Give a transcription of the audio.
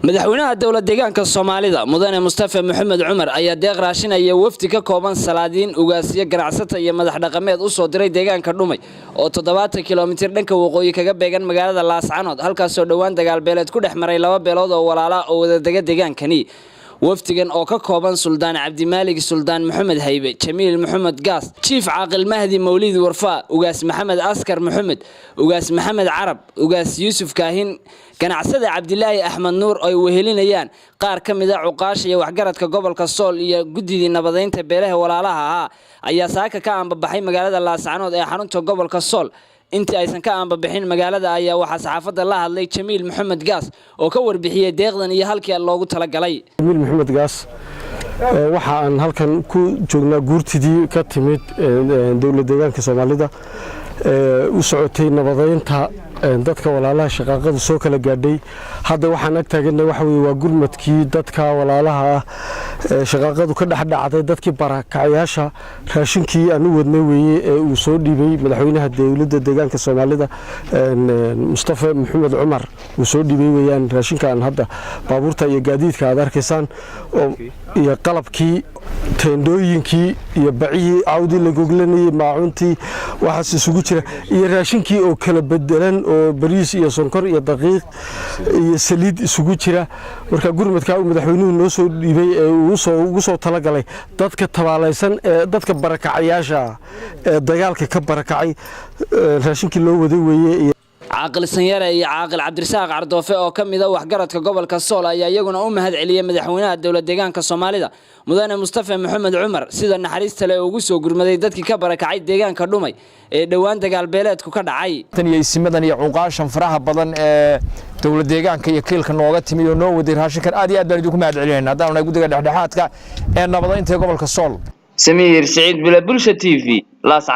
Madaxweynaha dowlad deegaanka Soomaalida, Mudane Mustafa Maxamed Cumar, ayaa deeq raashinaya wafdi ka kooban salaadiin, ugaasyo, ganacsata iyo madax dhaqameed u soo diray deegaanka Dhumay oo 70 kilomitir dhanka waqooyi kaga beegan magaalada Laascanood, halkaasoo dhowaan dagaal beeleed ku dhex maray laba beelood oo walaala oo wadadega deegaankani. Wafdigan oo ka kooban Suldaan Cabdimaalig Suldaan Maxamed Haybe, Jamiil Maxamed Gaas, Jiif Caaqil Mahdi Mawlid Warfaa, Ugaas Maxamed Askar Maxamed, Ugaas Maxamed Carab, Ugaas Yuusuf Kaahin, ganacsada Cabdilaahi Axmed Nuur, ay wehelinayaan qaar ka mid a cuqaasha iyo waxgaradka gobolka Sool iyo guddidii nabadeynta beelaha walaalaha ahaa, ayaa saaka ka aanbabaxay magaalada Laascanood ee xarunta gobolka Sool. Intii aysan ka aanbabixin magaalada ayaa waxaa saxaafadda la hadlay Jamiil Maxamed Gaas oo ka warbixiyey deeqdan iyo halkii loogu talagalay. Jamiil Maxamed Gaas. Waxa aan halkan ku joognaa guurtidii ka timid dowlad deegaanka Soomaalida u socotay nabadeynta dadka walaalaha shaqaaqadu soo kala gaadhay. Hadda waxaan ag taagana waxa weye waa gurmadkii dadka walaalaha ah shaqaaqadu ka dhex dhacday, dadkii barakacayaasha raashinkii aan u wadnay weeye ee uu soo dhiibay madaxweynaha dowladda deegaanka Soomaalida, Mustafa Maxamed Cumar, uu soo dhiibay weeyaan. Raashinka aan hadda baabuurta iyo gaadiidka aad arkaysaan iyo qalabkii teendhooyinkii iyo bacihii cawdii la goglanayey, maacuntii, waxaas isugu jira iyo raashinkii oo kala bedelan oo bariis iyo sonkor iyo daqiiq iyo saliid isugu jira. Marka gurmadkaa uu madaxweynuhu noo soo dhiibay ee ugu soo talagalay dadka tabaalaysan ee dadka barakacayaasha ah ee dagaalka ka barakacay, raashinkii loo waday weeye. Caaqil Sanyare iyo Caaqil Cabdirasaaq Cardoofe oo ka mid a waxgaradka gobolka Sool ayaa iyaguna u mahad celiyey madaxweynaha dowlad deegaanka Soomaalida, Mudane Mustafa Maxamed Cumar, sida naxariista leh ugu soo gurmaday dadkii ka barakacay deegaanka Dhumay ee dhowaan dagaal beeleedku ka dhacay. Iyo isimadan iyo cuqaashan faraha badan ee dowlad deegaanka iyo kiilka nooga timi oo noo waday raashinkan, aad iyo aad baan idinku mahad celinayna haddaanu nahay guddiga dhexdhexaadka ee nabadaynta ee gobolka Sool. Samiir Siciid Bila, Bulsha TV, Laas.